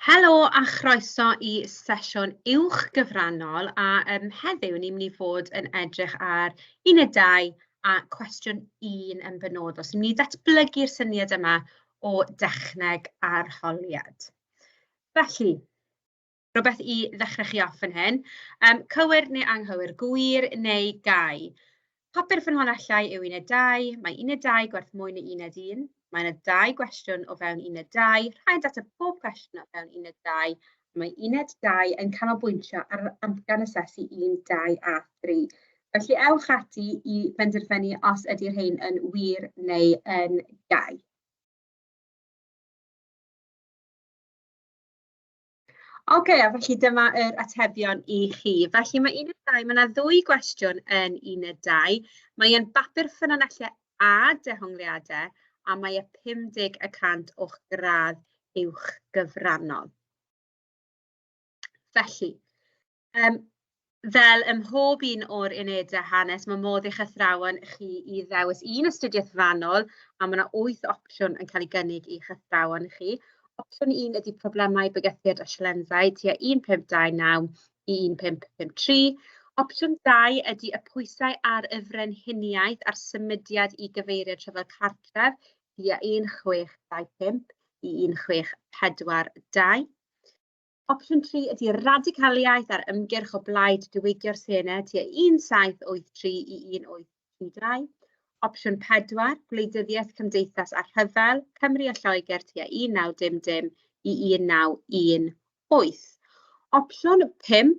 Helo a chroeso i sesiwn uwch gyfrannol a heddiw ni'n mynd i fod yn edrych ar uned 2 a cwestiwn 1 yn benodol. So ni'n mynd i ddatblygu'r syniad yma o dechneg arholiad. Felly, rhywbeth i ddechrau chi off fan hyn. Cywir neu anghywir, gwir neu gau? Papur ffynhonnellau yw uned 2. Mae uned 2 gwerth mwy na uned 1. Mae yna dau gwestiwn o fewn uned 2. Rhaid ateb pob cwestiwn o fewn uned 2. Mae uned 2 yn canolbwyntio ar yr amcan asesu 1, 2 a 3. Felly ewch ati i benderfynu os ydy'r rhain yn wir neu yn gau. Oce, a felly dyma yr atebion i chi. Felly mae uned 2, mae yna ddwy gwestiwn yn uned 2. Mae e'n bapur ffynonellau a dehongliadau, a mae e 50 y cant o'ch gradd uwch gyfrannol. Felly, fel ym mhob un o'r unedau hanes, mae modd i'ch athrawon chi i ddewis un astudiaeth fanwl, a mae yna wyth opsiwn yn cael ei gynnig i'ch athrawon chi. Opsiwn un ydy problemau bygythiad a sialensau tua 1529 i 1553. Opsiwn 2 ydy y pwysau ar y frenhiniaeth a'r symudiad i gyfeiriad rhyfel cartref tua 1625 i 1642. Opsiwn 3 ydy radicaliaeth a'r ymgyrch o blaid diwygio'r Senedd tua 1783 i 1832. Opsiwn 4, gwleidyddiaeth cymdeithas a rhyfel, Cymru a Lloegr tua 1900 i 1918. Opsiwn 5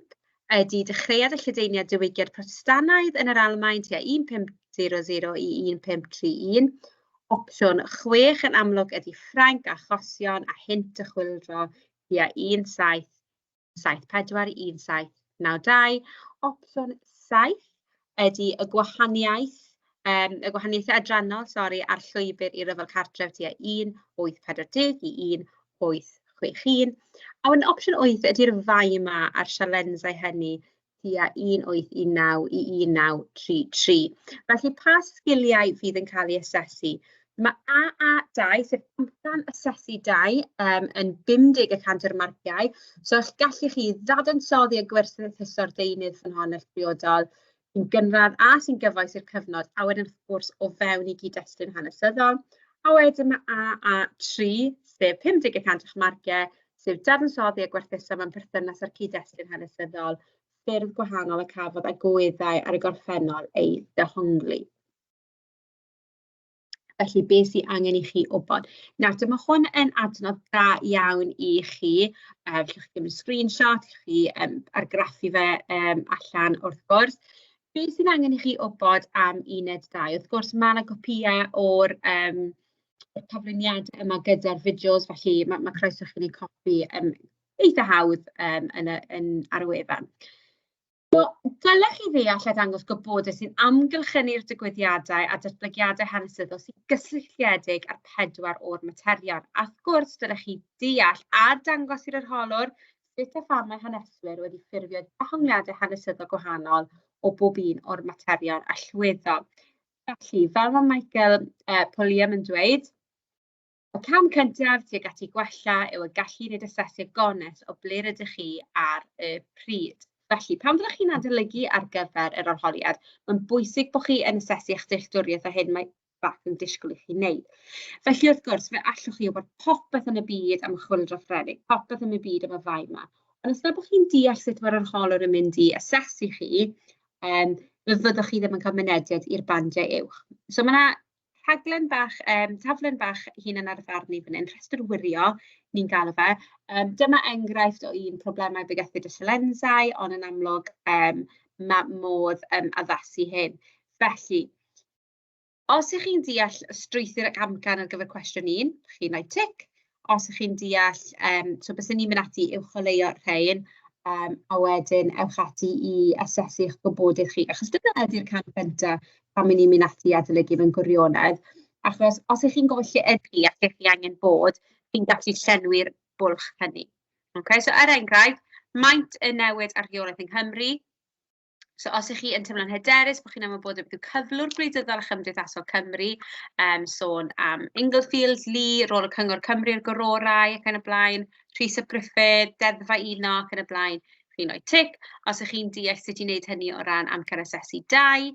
ydy dechreuad y lledaeniad diwygiad Protestannaidd yn yr Almaen tua 1500 i 1531. Opsiwn 6 yn amlwg ydy Ffrainc, achosion a hynt y chwyldro tua 1774 i 1792. Opsiwn 7 ydy y gwahaniaeth, y gwahaniaethau adrannol, sori, a'r llwybr i ryfel cartref tua 1840 i 1861. A wedyn opsiwn 8 ydy'r fai yma a'r sialensau hynny tua 1819 i 1933. Felly, pa sgiliau fydd yn cael ei asesu? Mae AA2, sef amcan asesu 2, yn 50 y cant o'r marciau. So, eich gallu chi ddadansoddi a gwerthuso'r deunydd ffynhonnell briodol sy'n gynradd a sy'n gyfoes i'r cyfnod, a wedyn wrth gwrs o fewn i gyd-destun hanesyddol. A wedyn mae AA3, sef 50 y cant o'ch marciau, sef dadansoddi a gwerthuso mewn perthynas â'r cyd-destun hanesyddol, ffyrdd gwahanol y cafodd agweddau ar y gorffennol eu dehongli. Felly, be sy angen i chi wybod? Nawr, dyma hwn yn adnodd da iawn i chi. Fellwch chi gymryd screenshot, allwch chi argraffu fe allan wrth gwrs. Be sydd angen i chi wybod am uned 2? Wrth gwrs, mae 'na gopïau o'r y cyflwyniadau yma gyda'r fideos, felly ma' croeso i chi wneud copi eitha hawdd yn y yn ar y wefan. So, dylech chi ddeall a dangos gwybodaeth sy'n amgylchynu'r digwyddiadau a datblygiadau hanesyddol sy'n gysylltiedig â'r pedwar o'r materion. A wrth gwrs, dylech chi deall a dangos i'r arholwr sut a pham mae haneswyr wedi ffurfio dehongliadau hanesyddol gwahanol o bob un o'r materion allweddol. Felly, fel mae Michael Pulliam yn dweud, y cam cyntaf tuag at ei gwella yw y gallu i wneud asesiad gonest o ble rydych chi ar y pryd. Felly, pan fyddwch chi'n adolygu ar gyfer yr arholiad, mae'n bwysig bod chi yn asesu eich dealltwriaeth o hyn mae BAC yn disgwyl i chi wneud. Felly, wrth gwrs, fe allwch chi wybod popeth yn y byd am y chwyldro Ffrengig, popeth yn y byd am y fai 'ma. Ond os na bod chi'n deall sut mae'r arholwr yn mynd i asesu chi, fe fyddwch chi ddim yn cael mynediad i'r bandiau uwch. So ma' 'na rhaglen bach, taflen bach hunan arfarnu fan hyn, rhestr wirio ni'n galw fe. Dyma enghraifft o un problemau bygythiad y sialensau, ond yn amlwg ma' modd addasu hyn. Felly, Os 'y chi'n deall y strwythur ac amcan ar gyfer cwestiwn un, chi'n rhoi tic. Os 'y chi'n deall, so byswn i'n mynd ati i uwcholeuo rhein, a wedyn ewch ati i asesu eich gwybodaeth chi, achos dyna ydy'r cam cynta pan 'y ni'n mynd ati i adolygu mewn gwirionedd. Achos os 'y chi'n gwybod lle ydych chi a lle chi angen bod, chi'n gallu llenwi'r bwlch hynny. Ocê, so er enghraifft, maint y newid ar reolaeth yng Nghymru. So os 'y chi yn teimlo'n hyderus bod chi'n ymwybodol beth yw cyflwr gwleidyddol a chymdeithasol Cymru, sôn am Inglefield, Lee, rôl y Cyngor Cymru a'r Gororau ac yn y blaen, Rhys ap Gruffydd, Deddfau Uno ac yn y blaen, chi'n rhoi tic. Os 'y chi'n deall sut i wneud hynny o ran amcan asesu 2,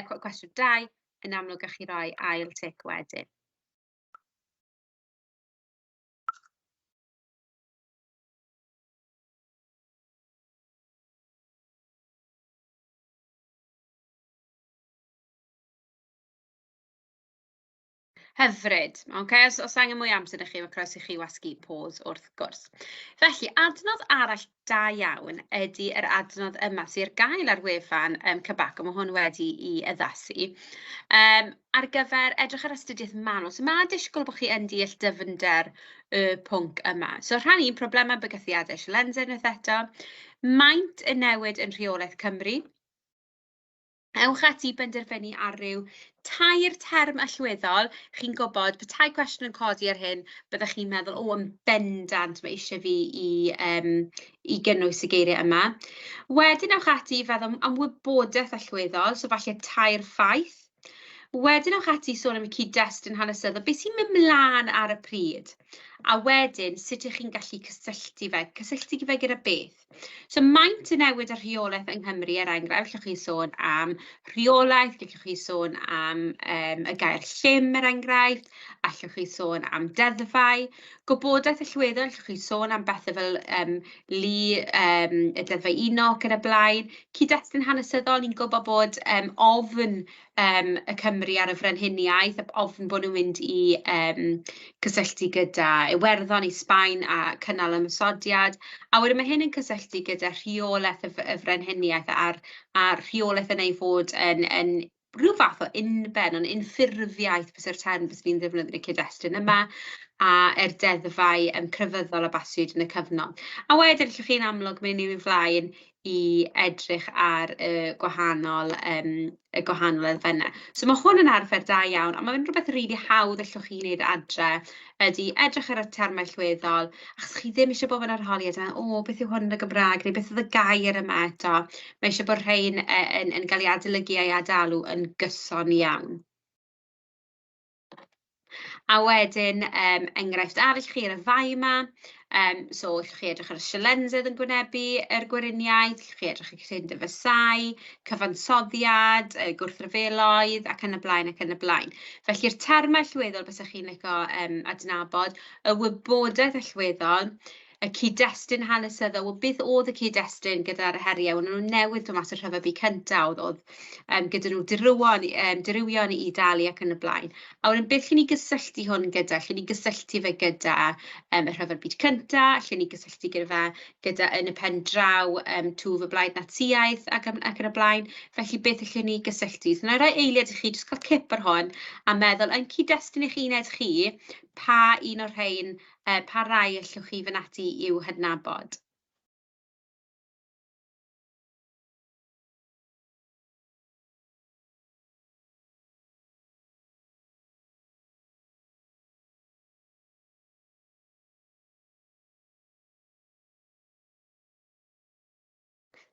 cwestiwn 2, yn amlwg gallwch chi roi ail tic wedyn. Hyfryd. Ocê, os oes angen mwy o amser 'da chi, mae croeso i chi wasgu pause wrth gwrs. Felly, adnodd arall da iawn ydy yr adnodd yma sy ar gael ar wefan CBAC, a ma' hwn wedi ei addasu ar gyfer edrych ar astudiaeth manwl. So ma' disgwyl bod chi yn deall dyfnder y pwnc yma. So rhan un, problemau bygythiadau sialensau unwaith eto. Maint y newid yn rheolaeth Cymru. Ewch ati i benderfynu ar ryw tair term allweddol. Chi'n gwybod, petai cwestiwn yn codi ar hyn, byddech chi'n meddwl, "O, yn bendant, mae eisiau fi i gynnwys y geiriau yma." Wedyn ewch ati i feddwl am wybodaeth allweddol, so falle tair ffaith. Wedyn ewch ati i sôn am y cyd-destun hanesyddol, beth sy'n mynd mlaen ar y pryd. A wedyn, sut ych chi'n gallu cysylltu fe, cysylltu fe gyda beth? So maint y newid ar rheolaeth yng Nghymru, er enghraifft, gallwch chi sôn am rheolaeth, gallwch chi sôn am y gair llym, er enghraifft, allwch chi sôn am deddfau, gwybodaeth allweddol, allwch chi sôn am bethau fel lu, y deddfau uno ac yn y blaen. Cyd-destun hanesyddol, ni'n gwybod bod ofn y Cymry ar y frenhiniaeth, ac ofn bod nhw'n mynd i cysylltu gyda Iwerddon, i Sbaen a cynnal ymosodiad. A wedyn mae hyn yn cysylltu gyda rheolaeth y frenhiniaeth a'r rheolaeth yna i fod yn rhyw fath o unben, ond unffurfiaeth fysa'r term fyswn i'n ddefnyddio yn y cyd-destun yma, a er deddfau crefyddol a basiwyd yn y cyfnod. A wedyn, allwch chi'n amlwg mynd i'w flaen i edrych ar y gwahanol elfennau. So ma' hwn yn arfer da iawn, a mae'n rhywbeth rili hawdd allwch chi wneud adre, ydy edrych ar y termau allweddol, achos chi ddim eisiau bod mewn arholiad a meddwl, "O, beth yw hwn yn y Gymraeg?" neu "Beth oedd y gair yma eto?" Mae eisiau bod rhain yn cael ei adolygu a'i adalw yn gyson iawn. A wedyn, enghraifft arall chi ar y fai 'ma, so allwch chi edrych ar y sialensedd yn gwynebu yr Gweriniaeth, allwch chi edrych ar Cytundeb Versailles, cyfansoddiad, y gwrthryfeloedd ac yn y blaen ac yn y blaen. Felly'r termau allweddol bysech chi'n licio adnabod, y wybodaeth allweddol, y cyd-destun hanesyddol, wel beth oedd y cyd-destun gyda'r heriau? Wel, nhw newydd dod mas o'r Rhyfel Byd Cyntaf, oedd gyda nhw dirwyon i dalu ac yn y blaen. A wedyn beth lle ni gysylltu hwn gyda? Lle ni gysylltu fe gyda y Rhyfel Byd Cyntaf, lle ni gysylltu gyda fe gyda yn y pen draw twf y Blaid Natsiaeth ac yn y blaen. Felly beth allwn ni gysylltu? So, wna i roi eiliad i chi jyst cael cip ar hwn a meddwl yn cyd-destun eich uned chi, pa un o'r rhain, pa rai allwch chi fynd ati i'w hadnabod?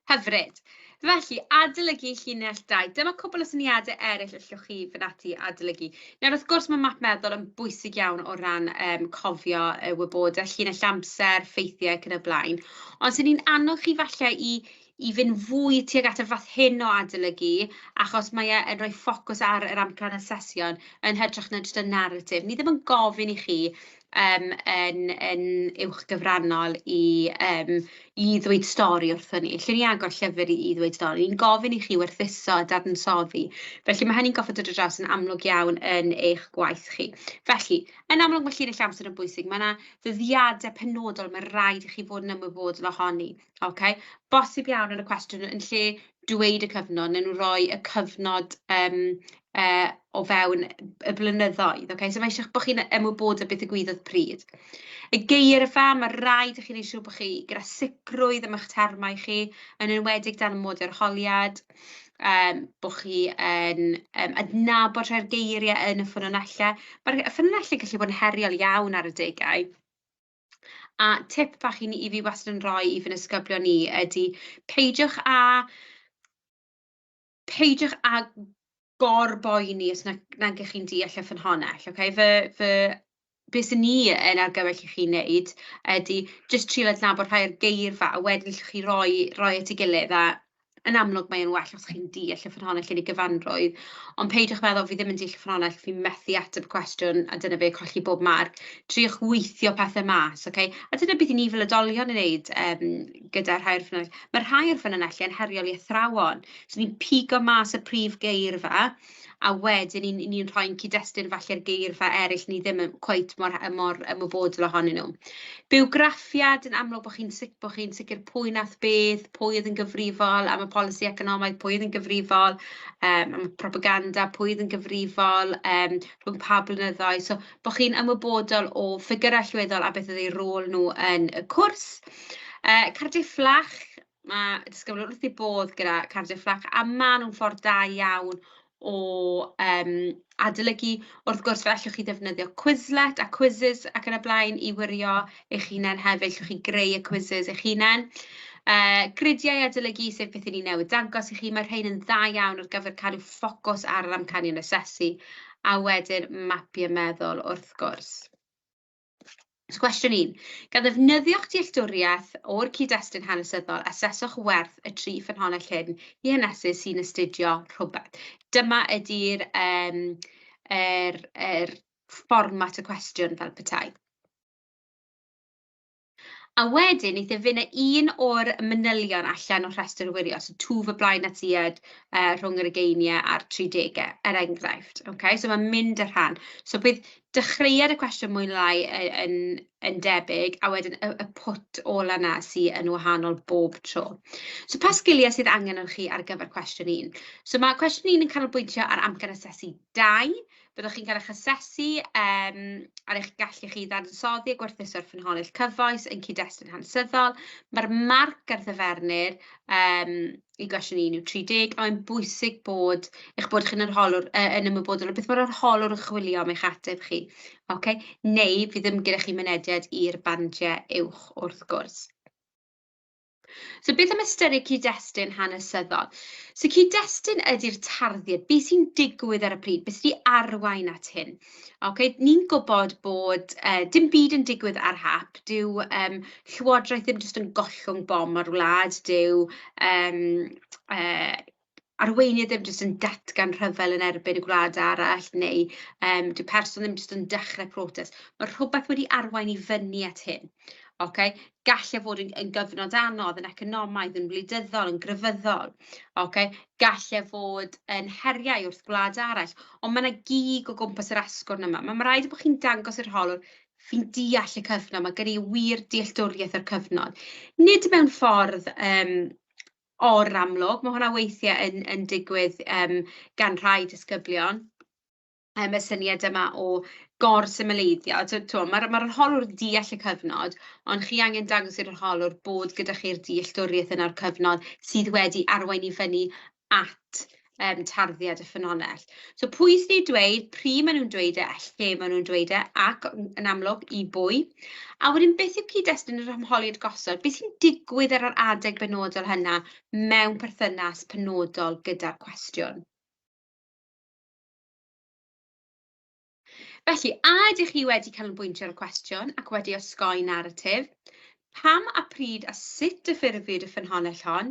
Hyfryd. Felly, adolygu llinell 2. Dyma cwpl o syniadau eraill allwch chi fynd ati i adolygu. Nawr, wrth gwrs, mae map meddwl yn bwysig iawn o ran cofio y wybodaeth, llinell amser, ffeithiau ac yn y blaen. Ond 'swn i'n annog chi falle i fynd fwy tuag at y fath hyn o adolygu, achos mae e yn rhoi ffocws ar yr amcan asesion yn hytrach na jyst y naratif. Ni ddim yn gofyn i chi yn uwch gyfrannol i ddweud stori wrthon ni. Lle ni agor llyfr i ddweud stori, ni'n gofyn i chi werthuso a dadansoddi. Felly mae hynny'n gorfod dod ar draws yn amlwg iawn yn eich gwaith chi. Felly, yn amlwg mae llinell amser yn bwysig. Mae yna ddyddiadau penodol mae rhaid i chi fod yn ymwybodol ohoni. Ocê, bosib iawn yn y cwestiwn, yn lle dweud y cyfnod, wnawn nhw roi y cyfnod o fewn y blynyddoedd. Ocê, so mae eisiau bod chi'n ymwybodol beth ddigwyddodd pryd. Y geirfa, mae rhaid i chi wneud siŵr bod chi gyda sicrwydd am eich termau chi, yn enwedig dan amodau arholiad, bod chi yn adnabod rhai'r geiriau yn y ffynonellau. Mae'r ffynonellau yn gallu bod yn heriol iawn ar adegau. A tip bach i fi wastad yn rhoi i fy nisgyblion i ydy peidiwch â Peidiwch â gor-boeni os na nag 'ych chi'n deall y ffynhonnell, ocê? Fy fy be 'swn i yn argymell i chi wneud ydy jyst trio adnabod rhai o'r geirfa, a wedyn allwch chi roi roi at ei gilydd, a yn amlwg mae e'n well os chi'n deall y ffynhonnell yn ei gyfanrwydd, ond peidiwch meddwl, "Fi ddim yn deall y ffynhonnell, fi methu ateb y cwestiwn", a dyna fe, colli bob marc. Triwch weithio pethe mas, ocê? A dyna beth 'y ni fel oedolion yn wneud gyda rhai o'r ffynonellau. Mae rhai o'r ffynonellau yn heriol i athrawon, so ni'n pigo mas y prif geirfa, a wedyn ni'n ni rhoi'n cyd-destun falle'r geirfa eraill ni ddim yn cweit mor mor ymwybodol ohonyn nhw. Bywgraffiad, yn amlwg bod chi'n bod chi'n sicr pwy nath beth, pwy oedd yn gyfrifol am y polisi economaidd, pwy oedd yn gyfrifol am y propaganda, pwy oedd yn gyfrifol rhwng pa blynyddoedd. So bod chi'n ymwybodol o ffigurau allweddol a beth oedd eu rôl nhw yn y cwrs. Cardiau fflach, mae disgyblion wrth eu bodd gyda cardiau fflach, a maen nhw'n ffordd da iawn o adolygu. Wrth gwrs, fe allwch chi ddefnyddio Quizlet a quizzes ac yn y blaen i wirio eich hunain hefyd. Allwch chi greu y quizzes eich hunain. Gridiau adolygu, sef beth 'y ni newydd dangos i chi. Mae rhain yn dda iawn ar gyfer cadw ffocws ar yr amcanion asesu, a wedyn mapiau meddwl wrth gwrs. So cwestiwn 1. Gan ddefnyddio'ch dealltwriaeth o'r cyd-destun hanesyddol, aseswch werth y tri ffynhonnell hyn i hanesydd sy'n astudio rhywbeth. Dyma ydy'r um, er, er fformat y cwestiwn fel petai. A wedyn wneith e fynd â un o'r manylion allan o'r rhestr wirio, so twf y blaen Natsïaid rhwng yr ugeiniau a'r tridegau, er enghraifft. Okay? So mae'n mynd y rhan. So bydd dechreuad y cwestiwn mwy neu lai yn, yn debyg, a wedyn y, y pwt ola 'na sydd yn wahanol bob tro. So pa sgiliau sydd angen arnoch chi ar gyfer cwestiwn 1? So mae cwestiwn 1 yn canolbwyntio ar amcan asesu 2. Byddwch chi'n cael eich asesu ar eich gallu chi i ddadansoddi a gwerthuso'r ffynhonnell cyfoes yn cyd-destun hanesyddol. Mae'r marc ar ddyfernir i gwestiwn 1 yw 30, a mae'n bwysig bod eich bod chi'n arholwr, yn ymwybodol o beth mae'r arholwr yn chwilio am eich ateb chi. Okay? Neu fydd ddim gyda chi mynediad i'r bandiau uwch wrth gwrs. So beth am ystyried cyd-destun hanesyddol? So cyd-destun ydy'r tarddiad, beth sy'n digwydd ar y pryd, beth sydd wedi arwain at hyn. Okay? Ni'n gwybod bod dim byd yn digwydd ar hap, dyw llywodraeth ddim jyst yn gollwng bom ar wlad, dyw arweinydd ddim jyst yn datgan rhyfel yn erbyn y gwlad arall, neu dyw person ddim jyst yn dechrau protest. Mae rhywbeth wedi arwain i fyny at hyn. Okay? Gall e fod yn, yn gyfnod anodd, yn economaidd, yn wleidyddol, yn grefyddol. Okay? Gall e fod yn heriau wrth gwlad arall. Ond mae yna gig o gwmpas yr asgwrn yma. Mae'n rhaid bod chi'n dangos i'r holwr, fi'n deall y cyfnod, mae gen i wir dealltwriaeth o'r cyfnod. Nid mewn ffordd or-amlwg, mae hwnna weithiau yn, yn digwydd gan rhai disgyblion, y syniad yma o gor-symleiddio. So, timod, mae'r ma arholwr yn deall y cyfnod, ond chi angen dangos i'r arholwr bod gyda chi'r dealltwriaeth yna'r cyfnod sydd wedi arwain i fyny at tarddiad y ffynhonnell. So pwy sy'n ei dweud, pryd maen nhw'n dweud e, a lle maen nhw'n dweud e, ac yn amlwg i bwy. A wedyn beth yw cyd-destun yr ymholiad gosod? Beth sy'n digwydd ar yr adeg benodol hynna mewn perthynas penodol gyda'r cwestiwn? Felly, a ydych chi wedi canolbwyntio ar y cwestiwn ac wedi osgoi naratif? Pam a pryd a sut y ffurfiwyd y ffynhonnell hon?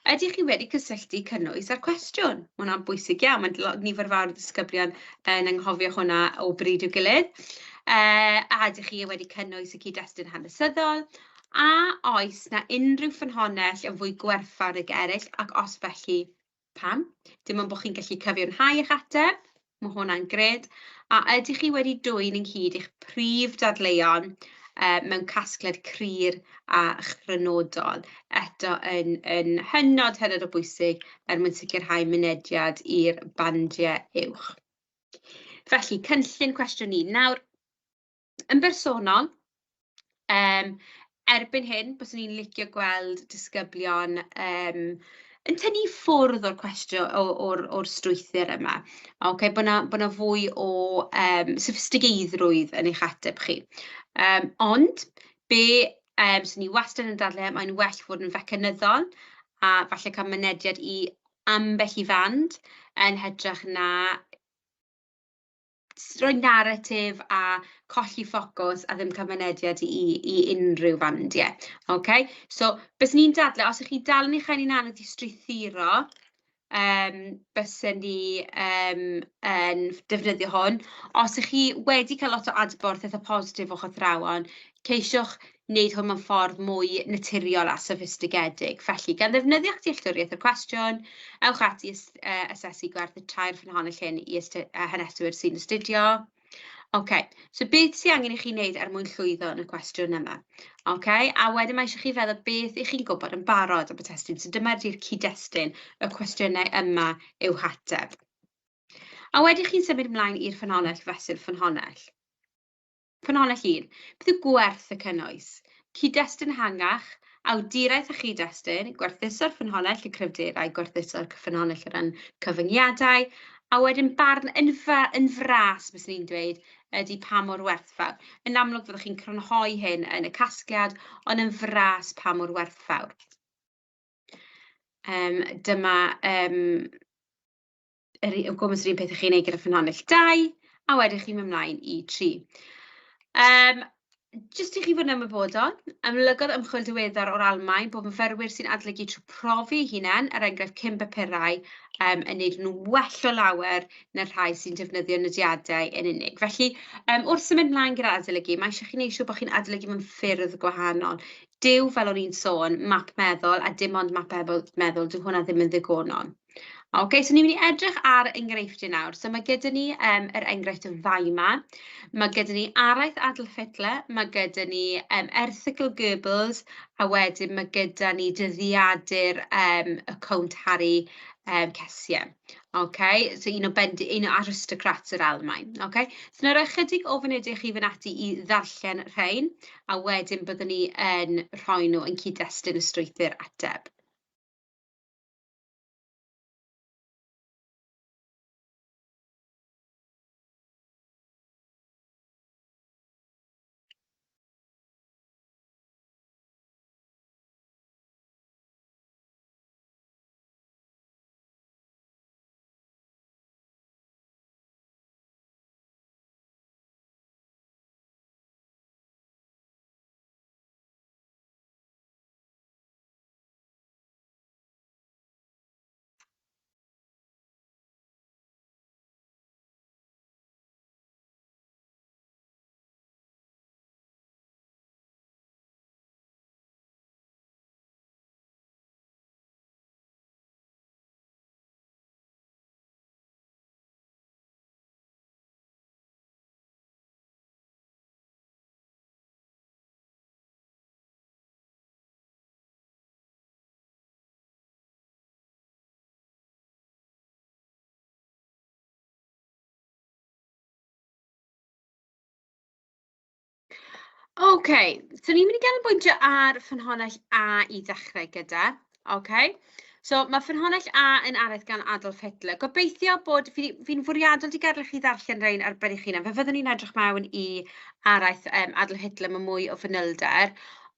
Ydych chi wedi cysylltu cynnwys â'r cwestiwn? Mae hwnna'n bwysig iawn, mae nifer fawr o ddisgyblion yn anghofio hwnna o bryd i'w gilydd. A ydych chi wedi cynnwys y cyd-destun hanesyddol? A oes na unrhyw ffynhonnell yn fwy gwerthfawr nag eraill, ac os felly, pam? Dim ond bod chi'n gallu cyfiawnhau eich ateb, mae hwnna'n gred. A ydych chi wedi dwyn ynghyd eich prif dadleuon mewn casgliad clir a chrynodol? Eto yn, yn hynod, hynod o bwysig er mwyn sicrhau mynediad i'r bandiau uwch. Felly, cynllun cwestiwn 1. Nawr, yn bersonol, erbyn hyn, byswn i'n licio gweld disgyblion yn tynnu i ffwrdd o'r cwestiwn, o'r, or strwythur yma. Okay, bod 'na, bo 'na fwy o soffistigeiddrwydd yn eich ateb chi. Ond, be swn i wastad yn dadlau, mae'n well fod yn fecanyddol a falle cael mynediad i ambell i fand yn hytrach na rhoi naratif a colli ffocws a ddim cael mynediad i i unrhyw fandiau. OK? So, byswn i'n dadlau, os ych chi dal yn ei chael hi'n anodd i strwythuro, bysen ni yn defnyddio hwn. Os ych chi wedi cael lot o adborth eitha positif o'ch athrawon, ceisiwch wneud hwn mewn ffordd mwy naturiol a soffistigedig. Felly, gan ddefnyddio'ch dealltwriaeth o'r cwestiwn, ewch ati i asesu gwerth y tair ffynhonnell hyn i haneswyr sy'n astudio. OK, so beth sydd angen i chi wneud er mwyn llwyddo yn y cwestiwn yma? OK, a wedyn mae eisiau chi feddwl beth ych chi'n gwybod yn barod am y testun. So dyma ydy'r cyd-destun, y cwestiynau yma i'w hateb. A wedyn chi'n symud ymlaen i'r ffynhonnell fesul ffynhonnell. Ffynhonnell 1. Beth yw gwerth y cynnwys? Cyd-destun ehangach, awduraeth a chyd-destun, gwerthuso'r ffynhonnell, y cryfderau, gwerthuso'r ffynhonnell o ran cyfyngiadau, a wedyn barn yn, yn fras, byswn i'n dweud, ydy pa mor werthfawr. Yn amlwg fyddwch chi'n crynhoi hyn yn y casgliad, ond yn fras pa mor werthfawr. Dyma yr o gwmpas yr un peth ych chi'n ei gyda ffynhonnell 2, a wedyn chi'n mynd mlaen i 3. Jyst i chi fod yn ymwybodol, amlygodd ymchwil diweddar o'r Almaen bod myfyrwyr sy'n adolygu trwy profi eu hunain, er enghraifft cyn bapurau, yn neud nhw'n well o lawer na'r rhai sy'n defnyddio nodiadau yn unig. Felly, wrth symud mlaen gyda adolygu, mae eisiau chi wneud siŵr bod chi'n adolygu mewn ffyrdd gwahanol. Dyw, fel o'n i'n sôn, map meddwl a dim ond map meddwl, dyw hwnna ddim yn ddigonol. OK, so ni'n mynd i edrych ar enghreifftiau nawr. So mae gyda ni yr enghraifft o Weimar, mae gyda ni araith Adolf Hitler, mae gyda ni erthygl Goebbels, a wedyn mae gyda ni dyddiadur y Count Harry Kessier. OK, so un o, un o aristocrats yr Almaen. OK, so nawr ychydig o funudau i chi fynd ati i ddarllen rhain, a wedyn byddwn ni yn rhoi nhw yn cyd-destun y strwythur ateb. OK, so ni'n mynd i ganolbwyntio ar ffynhonnell A i ddechrau gyda. OK, so mae ffynhonnell A yn araith gan Adolf Hitler. Gobeithio bod fi, fi'n fwriadol di gadael i chi ddarllen rhain ar ben eich hunan. Fe fyddwn ni'n edrych mewn i araith Adolf Hitler mewn mwy o fanylder.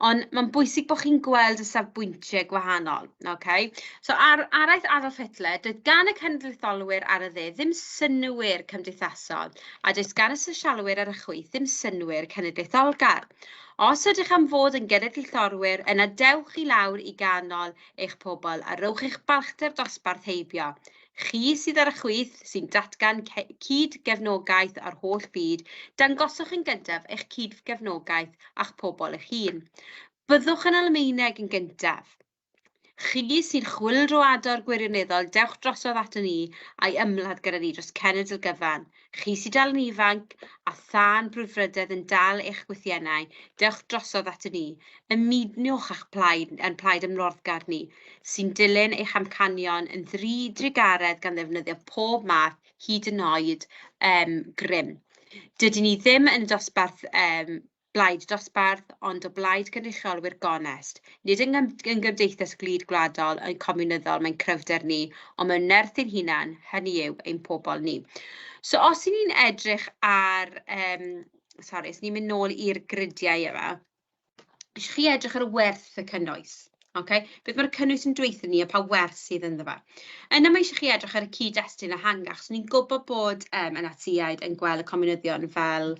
Ond mae'n bwysig bod chi'n gweld y safbwyntiau gwahanol. Okay? So ar araith Adolf Hitler, doedd gan y cenedlaetholwyr ar y dde ddim synnwyr cymdeithasol, a does gan y sosialwyr ar y chwith ddim synnwyr cenedlaetholgar. Os ydych am fod yn genedlaetholwyr, yna dewch i lawr i ganol eich pobl a rowch eich balchder dosbarth heibio. Chi sydd ar y chwith, sy'n datgan cyd-gefnogaeth â'r holl byd, dangoswch yn gyntaf eich cyd-gefnogaeth â'ch pobl eich hun. Byddwch yn Almaeneg yn gyntaf. Chi sy'n chwyldroador gwirioneddol, dewch drosodd aton ni a'i ymladd gyda ni dros cenedl gyfan. Chi sy'n dal yn ifanc a thân brwdfrydedd yn dal eich gwythiennau, dewch drosodd aton ni. Ymunwch â'ch plaid, â'n plaid ymroddgar ni, sy'n dilyn eich amcanion yn ddri-drugaredd gan ddefnyddio pob math, hyd yn oed grym. Dydyn ni ddim yn y dosbarth blaid dosbarth, ond o blaid cynrychiolwyr gonest. Nid yng yng ngymdeithas glud gwladol yn comiwnyddol mae'n cryfder ni, ond mewn nerth ein hunan, hynny yw ein pobl ni. So os 'y ni'n edrych ar, sori, os ni'n mynd nôl i'r gridiau yma, eisiau chi edrych ar werth y cynnwys. Okay? Beth mae'r cynnwys yn dweutho ni a pa werth sydd ynddo fe. Yna mae eisiau chi edrych ar y cyd-destun ehangach. So ni'n gwybod bod y Natsïaid yn gweld y comiwnyddion fel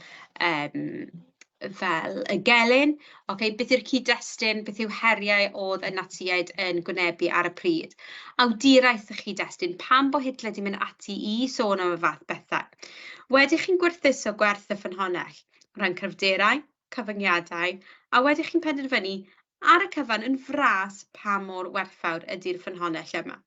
y gelyn. Okay? Beth yw'r cyd-destun, beth yw heriau oedd y Natsïaid yn gwynebu ar y pryd. Awduraeth y cyd-destun, pam bod Hitler wedi mynd ati i sôn am y fath bethau. Wedyn chi'n gwerthuso gwerth y ffynhonnell, o ran cryfderau, cyfyngiadau, a wedyn chi'n penderfynu ar y cyfan yn fras pa mor werthfawr ydy'r ffynhonnell yma.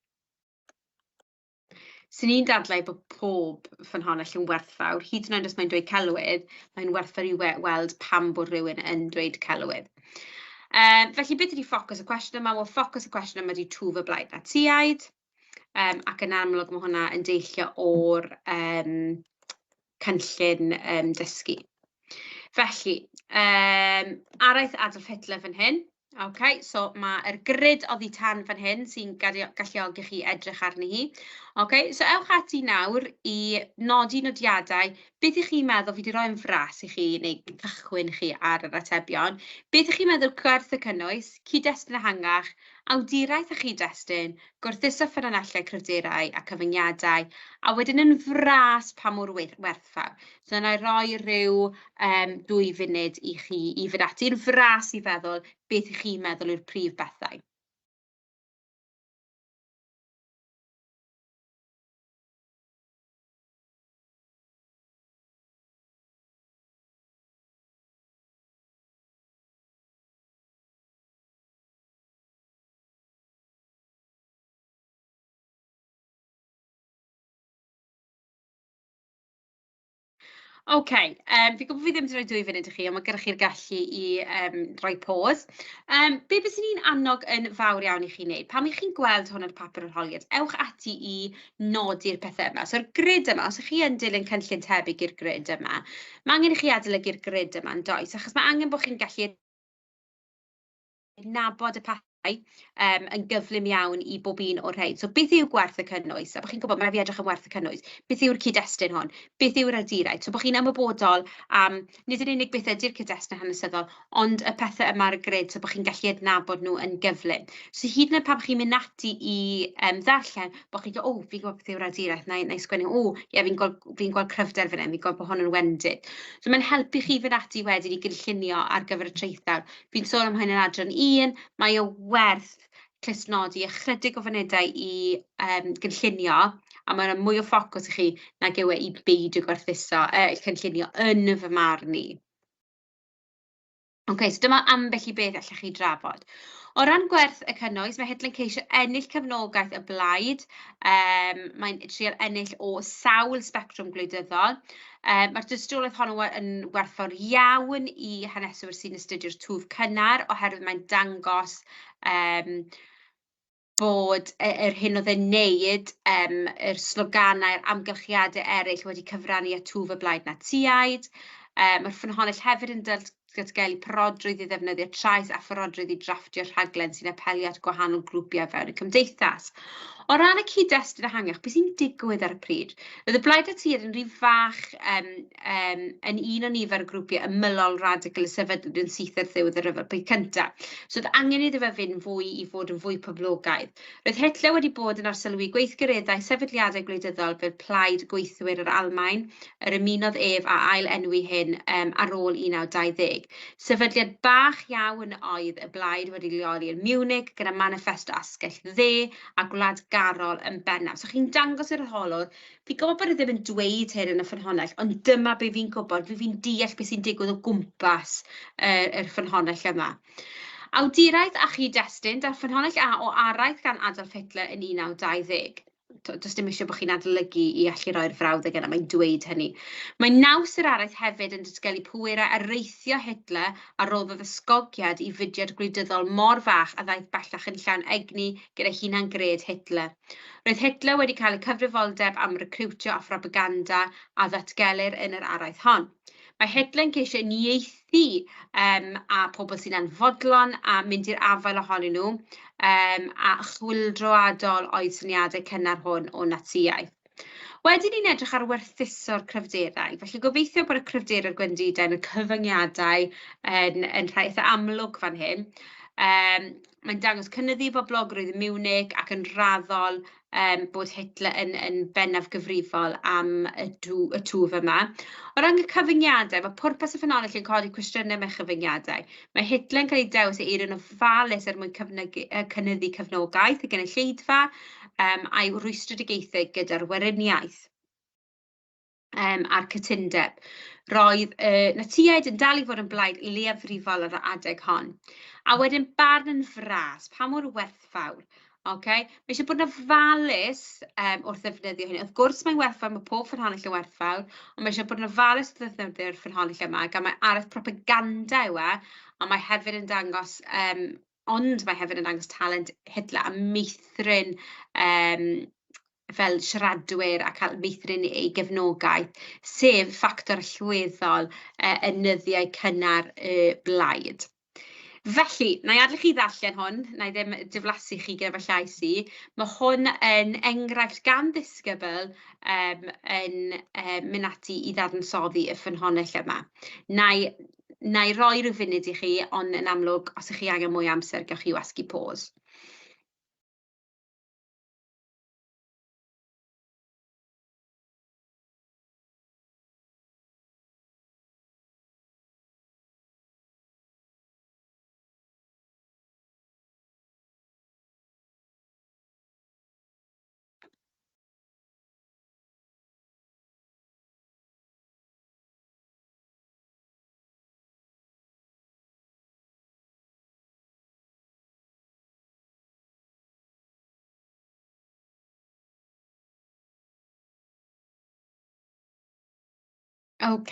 Swn i'n dadlau bod pob ffynhonnell yn werthfawr, hyd yn oed os mae'n dweud celwydd, mae'n werthfawr i weld pam bod rhywun yn dweud celwydd. Felly, beth ydy ffocws y cwestiwn yma? Wel, ffocws y cwestiwn yma ydy twf y blaid Natsïaid, ac yn amlwg mae hwnna yn deillio o'r cynllun dysgu. Felly, araith Adolf Hitler fan hyn. Okay, so mae'r grid oddi tan fan hyn sy'n galluogi chi edrych arni hi. Okay, so ewch ati nawr i nodi nodiadau. Beth ych chi'n meddwl, fi wedi rhoi yn fras i chi neu cychwyn chi ar yr atebion. Beth ych chi'n meddwl gwerth y cynnwys, cyd-destun ehangach, awduraeth a chyd-destun, gwerthuso ffynonellau cryfderau a cyfyngiadau, a wedyn yn fras pa mor werthfawr. So wna i roi rhyw 2 funud i chi i fynd ati'n fras i feddwl beth ych chi'n meddwl yw'r prif bethau. OK, fi'n gwybod fi ddim wedi rhoi 2 funud i chi, ond mae gyda chi'r gallu i rhoi pause. Be byswn i'n annog yn fawr iawn i chi wneud, pan ych chi'n gweld hwn ar y papur arholiad, ewch ati i nodi'r pethau yma. So'r grid yma, os ych chi yn dilyn cynllun tebyg i'r grid yma, mae angen i chi adolygu'r grid yma yn does, achos mae angen bod chi'n gallu adnabod y pethau yn gyflym iawn i bob un o'r rhain. So beth yw gwerth y cynnwys? A bod chi'n gwybod, mae rhaid fi edrych am werth y cynnwys. Beth yw'r cyd-destun hwn? Beth yw'r awduraeth? So bod chi'n ymwybodol am, nid yn unig beth ydy'r cyd-destun hanesyddol, ond y pethau yma ar y grid, so bod chi'n gallu adnabod nhw yn gyflym. So hyd yn oed pan chi'n mynd ati i ddarllen, bod chi'n dweud, o, fi'n gwybod beth yw'r awduraeth, na i sgwennu, o, ie, fi'n gweld cryfder fan hyn, fi'n gweld bod hwn yn wendid. So mae'n helpu chi fynd ati wedyn i gynllunio ar gyfer y traethawd. Fi'n sôn am hyn yn adran 1, mae o werth clustnodi ychydig o funudau i gynllunio, a mae'n rhoi mwy o ffocws i chi nag yw e i beidio gwerthuso, cynllunio yn fy marn i. OK, so dyma ambell i beth allech chi drafod. O ran gwerth y cynnwys, mae Hitler yn ceisio ennill cefnogaeth y blaid. Mae'n trial ennill o sawl sbectrwm gwleidyddol. Mae'r dystiolaeth honno yn werthfawr iawn i haneswyr sy'n astudio'r twf cynnar, oherwydd mae'n dangos bod yr hyn oedd e'n neud, yr sloganau, yr amgylchiadau eraill wedi cyfrannu at twf y blaid Natsïaid. Mae'r ffynhonnell hefyd yn datgelu parodrwydd i ddefnyddio trais a pharodrwydd i drafftio rhaglen sy'n apelio at gwahanol grwpiau fewn y cymdeithas. O ran y cyd-destun ehangach, beth sy'n digwydd ar y pryd? Roedd y Blaid Natsïaid yn rhy fach yn un o nifer o grwpiau ymylol radical y sefydlwyd yn syth ar ddiwedd y Rhyfel Byd Cyntaf. So oedd angen iddo fe fynd fwy i fod yn fwy poblogaidd. Roedd Hitler wedi bod yn arsylwi gweithgareddau sefydliadau gwleidyddol fel Plaid Gweithwyr yr Almaen, yr ymunodd ef a ail-enwi hyn ar ôl 1920. Sefydliad bach iawn oedd y blaid wedi leoli yn Munich gyda maniffesto asgell dde a gwladgarol yn bennaf. So chi'n dangos i'r arholwr, fi'n gwybod bod e ddim yn dweud hyn yn y ffynhonnell, ond dyma be fi'n gwybod, fi'n deall beth sy'n digwydd o gwmpas yr ffynhonnell yma. Awduraeth a chyd-destun, da'r ffynhonnell A o araith gan Adolf Hitler yn 1920. Does dim eisiau bod chi'n adolygu i allu roi'r frawddeg yna, mae'n dweud hynny. Mae naws yr araith hefyd yn datgelu pwerau areithio Hitler a roddodd ysgogiad i fudiad gwleidyddol mor fach a ddaeth bellach yn llawn egni gyda hunan-gred Hitler. Roedd Hitler wedi cael y cyfrifoldeb am recriwtio a phropaganda a ddatgelir yn yr araith hon. Mae Hitler yn ceisio uniaethu a pobl sy'n anfodlon a mynd i'r afael ohonyn nhw, a chwyldroadol oedd syniadau cynnar hwn o Natsïaeth. Wedyn ni'n edrych ar werthuso'r cryfderau, felly gobeithio bod y cryfderau'r gwendidau yn y cyfyngiadau yn rhai eitha amlwg fan hyn. Mae'n dangos cynyddu boblogrwydd ym Munich ac yn raddol bod Hitler yn bennaf gyfrifol am y twf yma. O ran y cyfyngiadau, mae pwrpas y ffynhonnell yn codi cwestiynau mewn chyfyngiadau. Mae Hitler yn cael ei dewis ei eiriau'n ofalus er mwyn cynyddu cefnogaeth y gynulleidfa a'i rwystredigaethau gyda'r weriniaeth a'r cytundeb. Roedd y Natsïaid yn dal i fod yn blaid leiafrifol ar yr adeg hon. A wedyn barn yn fras, pa mor werthfawr? Okay? Mae eisiau bod yn ofalus wrth ddefnyddio hyn. Wrth gwrs mae'n werthfawr, mae pob ffynhonnell yn werthfawr, ond mae eisiau bod yn ofalus wrth ddefnyddio'r ffynhonnell yma, gan mae araith propaganda yw e, ond mae hefyd yn dangos, ond mae hefyd yn dangos talent Hitler a meithrin fel siaradwyr a cael meithrin ei gefnogaeth, sef ffactor allweddol yn nyddiau cynnar y blaid. Felly, na i adael chi ddarllen hwn, na i ddim diflasu chi gyda fy llais i. Mae hwn yn enghraifft gan ddisgybl yn mynd ati i ddadansoddi y ffynhonnell yma. Na i roi rhyw funud i chi, ond yn amlwg, os ych chi angen mwy o amser, gewch chi wasgu pause. Ok.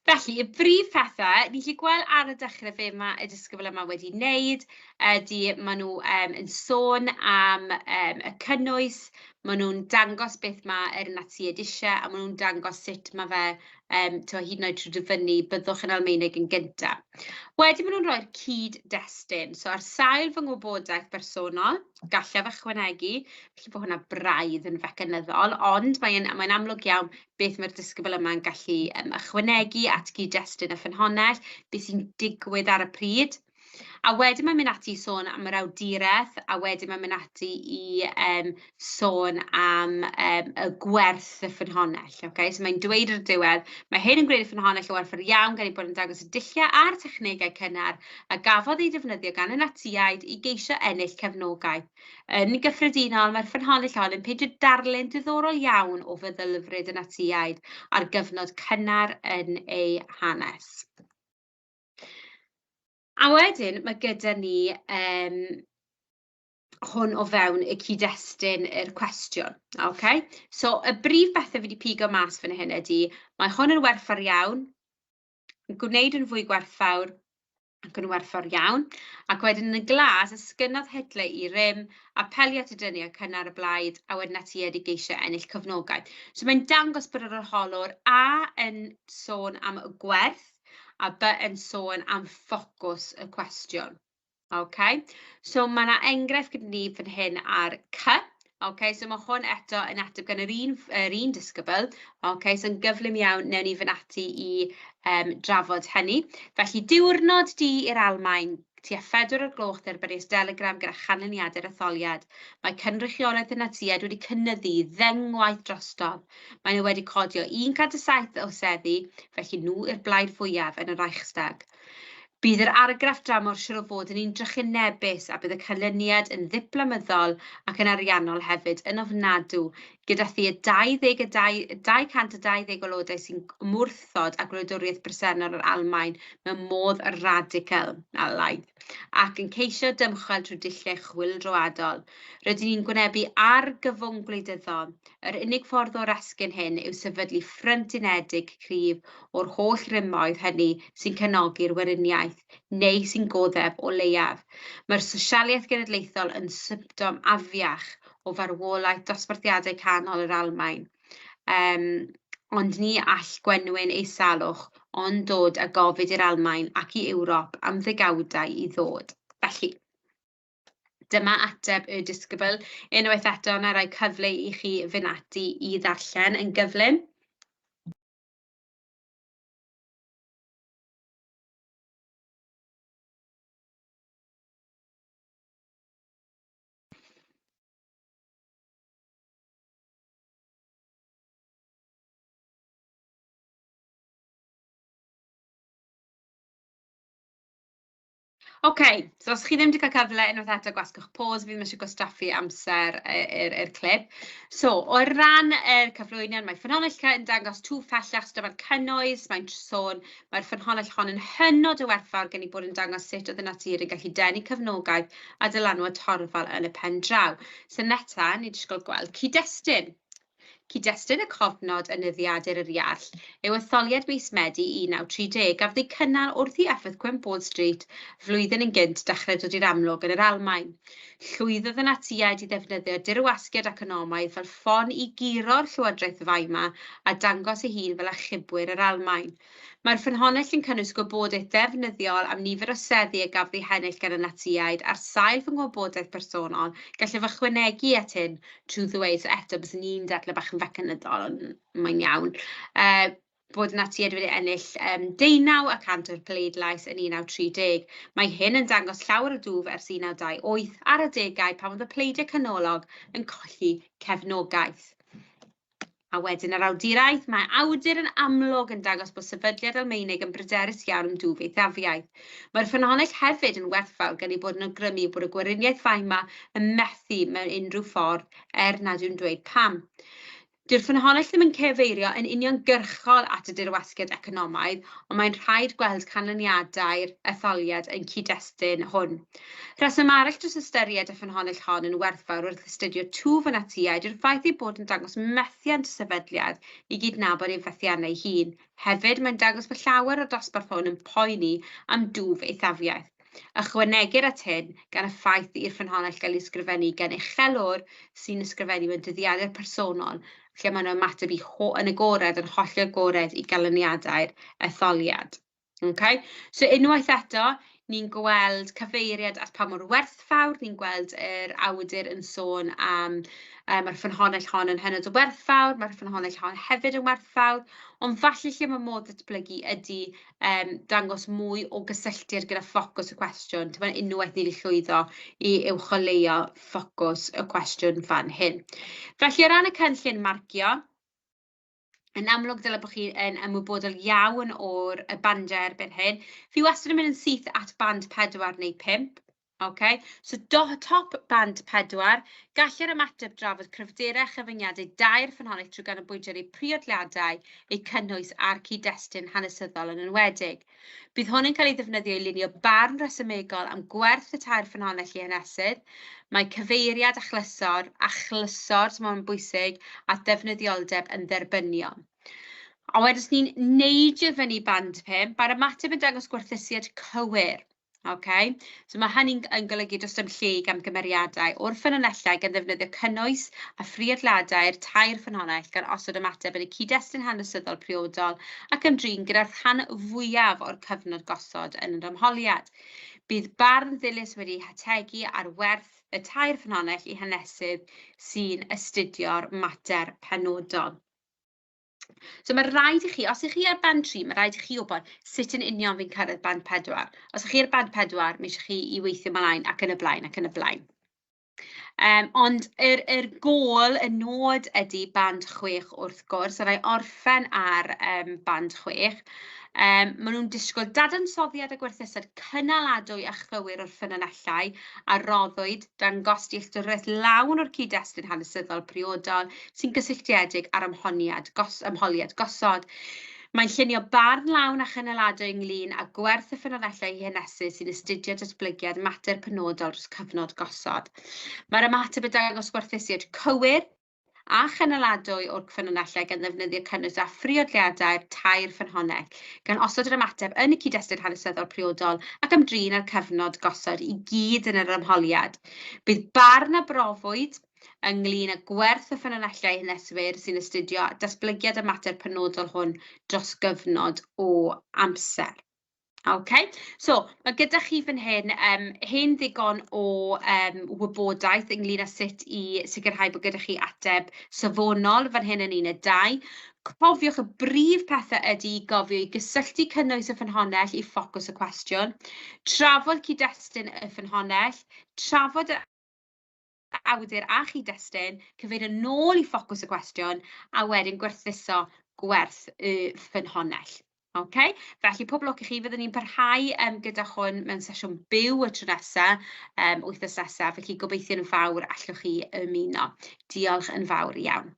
Felly, y brif pethau, ni gallu gweld ar y dechrau be mae y disgybl yma wedi wneud, ydy maen nhw yn sôn am y cynnwys, maen nhw'n dangos beth mae'r Natsïaid eisiau, a maen nhw'n dangos sut mae fe, tibod, hyd yn oed trwy dyfynnu, byddwch yn Almaeneg yn gyntaf. Wedyn maen nhw'n rhoi'r cyd-destun. So ar sail fy ngwybodaeth bersonol, gallaf ychwanegu, falle bod hwnna braidd yn fecanyddol, ond mae'n mae amlwg iawn beth mae'r disgybl yma'n gallu ychwanegu at gyd-destun y ffynhonnell, beth sy'n digwydd ar y pryd. A wedyn mae'n mynd ati i sôn am yr awduraeth, a wedyn mae'n mynd ati i sôn am y gwerth y ffynhonnell. Okay? So mae'n dweud ar y diwedd, mae hyn yn gwneud y ffynhonnell yn werthfawr iawn gan ei bod yn dangos y dulliau a'r technegau cynnar a gafodd eu defnyddio gan y Natsïaid i geisio ennill cefnogaeth. Yn gyffredinol, mae'r ffynhonnell hon yn peintio darlun diddorol iawn o feddylfryd y Natsïaid ar gyfnod cynnar yn ei hanes. A wedyn mae gyda ni hwn o fewn y cyd-destun yr cwestiwn. Okay? So, y brif bethau fi wedi pigo mas fan hyn ydy, mae hwn yn werthfawr iawn, yn gwneud yn fwy gwerthfawr ac yn werthfawr iawn. Ac wedyn yn y glas, esgynnodd Hitler i rym, apelio at y dynion cynnar y blaid, a wedyn ati i geisio ennill cefnogaeth. So mae'n dangos bod yr arholwr A yn sôn am y gwerth, a B yn sôn am ffocws y cwestiwn. Okay? So mae yna enghraifft gyda ni fan hyn ar C. Okay, so mae hwn eto yn ateb gan yr un disgybl. Okay, so yn gyflym iawn, newn ni fynd ati i drafod hynny. Felly, diwrnod du i'r Almaen, tua 4 o'r gloch derbyniais delegram gyda chanlyniadau'r etholiad. Mae cynrychiolaeth y Natsïaid wedi cynyddu ddengwaith drostodd. Mae nhw wedi codio 107 o seddi, felly nhw yw'r blaid fwyaf yn y Reichstag. Bydd yr argraff dramor siŵr o fod yn un drychinebus a bydd y canlyniad yn ddiplomyddol ac yn ariannol hefyd yn ofnadw, gyda thua 22, 220 o aelodau sy'n ymwrthod â gwladwriaeth bresennol yr Almaen mewn modd radical alaidd ac yn ceisio dymchwel trwy dulliau chwyldroadol. Rydyn ni'n gwynebu argyfwng gwleidyddol. Yr unig ffordd o'r esgyn hyn yw sefydlu ffrynt unedig cryf o'r holl rymoedd hynny sy'n cefnogi'r weriniaeth, neu sy'n goddef o leiaf. Mae'r sosialiaeth genedlaethol yn symptom afiach o farwolaeth dosbarthiadau canol yr Almaen. Ond ni all gwenwyn ei salwch ond dod â gofid i'r Almaen ac i Ewrop am ddegawdau i ddod. Felly, dyma ateb y disgybl. Unwaith eto, na roi cyfle i chi fynd ati i ddarllen yn gyflym. OK, so os chi ddim wedi cael cyfle unwaith eto, gwasgwch pause, fi ddim eisiau gwastraffu amser i'r clip. So, o ran yr cyflwyniad, mae ffynhonnell yn dangos twf pellach, so dyma'r cynnwys, mae'n sôn, mae'r ffynhonnell hon yn hynod o werthfawr gen i bod yn dangos sut oedd y natur yn gallu denu cefnogaeth a dylanwad torfol yn y pen draw. So neta, ni'n disgwyl gweld cyd-destun. Cyd-destun y cofnod yn nyddiadur yr Iarll yw etholiad mis Medi 1930, gafodd ei cynnal wrth i effaith cwymp Wall Street flwyddyn yn gynt dechrau dod i'r amlwg yn yr Almaen. Llwyddodd y Natsïaid i ddefnyddio dirwasgiad economaidd fel ffon i guro'r llywodraeth Weimar a dangos ei hun fel achubwyr yr Almaen. Mae'r ffynhonnell yn cynnwys gwybodaeth ddefnyddiol am nifer o seddi a gafodd eu hennill gan y Natsïaid ar sail fy ngwybodaeth bersonol, gallaf ychwanegu at hyn trwy ddweud, so eto byswn i'n dadlau bach yn fecanyddol, ond mae'n iawn, bod y Natsïaid wedi ennill 19% o'r pleidlais yn 1930. Mae hyn yn dangos llawer o dwf ers 1928 ar adegau pan oedd y pleidiau canolog yn colli cefnogaeth. A wedyn yr awduraeth, mae awdur yn amlwg yn dangos bod sefydliad Almaenig yn bryderus iawn am dwf eithafiaeth. Mae'r ffynhonnell hefyd yn werthfawr gan ei bod yn awgrymu bod y Gweriniaeth Weimar yn methu mewn unrhyw ffordd, er nad yw'n dweud pam. Dyw'r ffynhonnell ddim yn cyfeirio yn uniongyrchol at y dirwasgiad economaidd, ond mae'n rhaid gweld canlyniadau'r etholiad yn cyd-destun hwn. Rheswm arall dros ystyried y ffynhonnell hon yn werthfawr wrth astudio twf y Natsïaid yw'r ffaith ei bod yn dangos methiant y sefydliad i gydnabod ei fethiannau ei hun. Hefyd, mae'n dangos bod llawer o'r dosbarth hwn yn poeni am dwf eithafiaeth. Ychwanegir at hyn gan y ffaith i'r ffynhonnell gael ei ysgrifennu gan uchelwr sy'n ysgrifennu mewn dyddiadur personol, lle maen nhw'n ymateb i yn agored, yn hollol agored i ganlyniadau'r etholiad. Okay? So unwaith eto, ni'n gweld cyfeiriad at pa mor werthfawr, ni'n gweld yr awdur yn sôn am mae'r ffynhonnell hon yn hynod o werthfawr, mae'r ffynhonnell hon hefyd yn werthfawr, ond falle lle mae modd datblygu ydy dangos mwy o gysylltiad gyda ffocws y cwestiwn. Ti'n unwaith ni wedi llwyddo i uwcholeuo ffocws y cwestiwn fan hyn. Felly o ran y cynllun marcio, yn amlwg dyle bod chi yn ymwybodol iawn o'r y bandiau erbyn hyn. Fi wastad yn mynd yn syth at band 4 neu 5. Okay? So top band 4, gall yr ymateb drafod cryfderau a chyfyngiadau dair ffynhonnell trwy ganolbwyntio ar eu priodliadau, eu cynnwys a'r cyd-destun hanesyddol yn enwedig. Bydd hwn yn cael ei ddefnyddio i lunio barn resymegol am gwerth y tair ffynhonnell i hanesydd. Mae cyfeiriad achlysor, so mae'n bwysig, a defnyddioldeb yn dderbyniol. A wedyn os ni'n neidio fyny band 5, mae'r ymateb yn dangos gwerthusiad cywir. Okay? So mae hynny'n yn golygu does dim lle i gamgymeriadau o'r ffynonellau gan ddefnyddio cynnwys a phriodladau'r tair ffynhonnell gan osod ymateb yn y cyd-destun hanesyddol priodol ac ymdrin gyda'r rhan fwyaf o'r cyfnod gosod yn yr ymholiad. Bydd barn ddilys wedi hategu ar werth y tair ffynhonnell i hanesydd sy'n astudio'r mater penodol. So mae rhaid i chi, os ych chi ar band 3, mae rhaid i chi wybod sut yn union fi'n cyrraedd band 4. Os ych chi ar band 4, mae eisiau chi i weithio ymlaen ac yn y blaen ac yn y blaen. Ond yr gôl, y nod ydy band 6 wrth gwrs, a na i orffen ar band 6. Maen nhw'n disgwyl dadansoddiad a gwerthusiad cynaladwy a chywir o'r ffynonellau a roddwyd, dangos dealltwriaeth lawn o'r cyd-destun hanesyddol priodol sy'n gysylltiedig â'r ymholiad gosod. Mae'n llunio barn lawn a chynaladwy ynglyn â gwerth y ffynonellau i hanesydd sy'n astudio datblygiad mater penodol dros cyfnod gosod. Mae'r ymateb yn dangos gwerthusiad cywir a chynaladwy o'r ffynonellau gan ddefnyddio cynnwys a phriodliadau'r tair ffynhonnell, gan osod yr ymateb yn y cyd-destun hanesyddol priodol ac ymdrin â'r cyfnod gosod i gyd yn yr ymholiad. Bydd barn a brofwyd ynglyn â gwerth y ffynonellau haneswyr sy'n astudio datblygiad y mater penodol hwn dros gyfnod o amser. Okay. So, mae gyda chi fan hyn hen ddigon o wybodaeth ynglyn â sut i sicrhau bod gyda chi ateb safonol fan hyn yn uned 2. Cofiwch y brif pethau ydy gofio i gysylltu cynnwys y ffynhonnell i ffocws y cwestiwn, trafod cyd-destun y ffynhonnell, trafod y awdur a chyd-destun, cyfeirio nôl i ffocws y cwestiwn, a wedyn gwerthuso gwerth y ffynhonnell. Ocê, felly pob lwc i chi. Fyddwn ni'n parhau gyda hwn mewn sesiwn byw y tro nesa, wythnos nesa, felly gobeithio'n fawr allwch chi ymuno. Diolch yn fawr iawn.